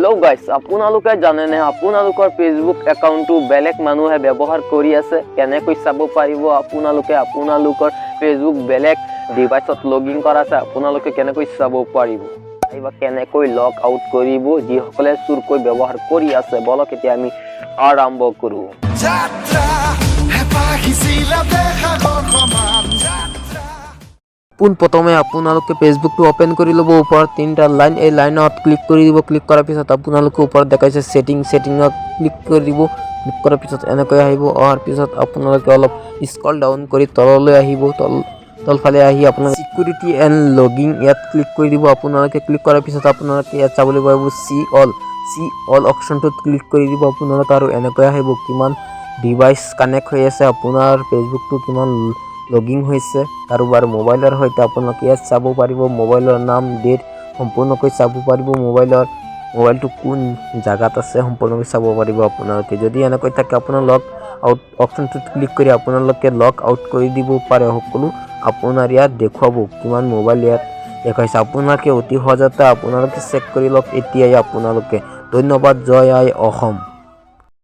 Hello' গাইছ, আপোনালোকে জানেনে আপোনালোকৰ ফেচবুক একাউণ্টটো বেলেগ মানুহে ব্যৱহাৰ কৰি আছে? কেনেকৈ চাব পাৰিব আপোনালোকে আপোনালোকৰ ফেচবুক বেলেগ ডিভাইচত লগ ইন কৰা আছে? আপোনালোকে কেনেকৈ চাব পাৰিব বা কেনেকৈ লগ আউট কৰিব যিসকলে চুৰকৈ ব্যৱহাৰ কৰি আছে? বলক, এতিয়া আমি আৰম্ভ কৰোঁ। যাত্ৰা হেঁপাহিছিলা দেখাগৰ সমান যাত্ৰা। পোনপ্ৰথমে আপোনালোকে ফেচবুকটো অ'পেন কৰি ল'ব। ওপৰত তিনিটা লাইন, এই লাইনত ক্লিক কৰি দিব। ক্লিক কৰাৰ পিছত আপোনালোকে ওপৰত দেখাইছে ছেটিং, ছেটিঙত ক্লিক কৰি দিব। ক্লিক কৰাৰ পিছত এনেকৈ আহিব। অহাৰ পিছত আপোনালোকে অলপ স্ক্ৰল ডাউন কৰি তললৈ আহিব। তলফালে আহি আপোনালোকে চিকিউৰিটি এণ্ড লগিং, ইয়াত ক্লিক কৰি দিব। আপোনালোকে ক্লিক কৰাৰ পিছত আপোনালোকে ইয়াত চাবলৈ পাৰিব চি অল। চি অল অপশ্যনটোত ক্লিক কৰি দিব আপোনালোকে আৰু এনেকৈ আহিব, কিমান ডিভাইচ কানেক্ট হৈ আছে, আপোনাৰ ফেচবুকটো কিমান লগিং হৈছে কাৰোবাৰ মোবাইলৰ সৈতে। আপোনালোকে ইয়াত চাব পাৰিব মোবাইলৰ নাম, ডেট সম্পূৰ্ণকৈ চাব পাৰিব। মোবাইলটো কোন জাগাত আছে সম্পূৰ্ণকৈ চাব পাৰিব আপোনালোকে। যদি এনেকৈ থাকে, আপোনাৰ লগ আউট অপশ্যনটোত ক্লিক কৰি আপোনালোকে লগ আউট কৰি দিব পাৰে। সকলো আপোনাৰ ইয়াত দেখুৱাব, কিমান মোবাইল ইয়াত দেখুৱাইছে। আপোনালোকে অতি সহজতে আপোনালোকে চেক কৰি লওক এতিয়াই আপোনালোকে। ধন্যবাদ। জয় আই অসম।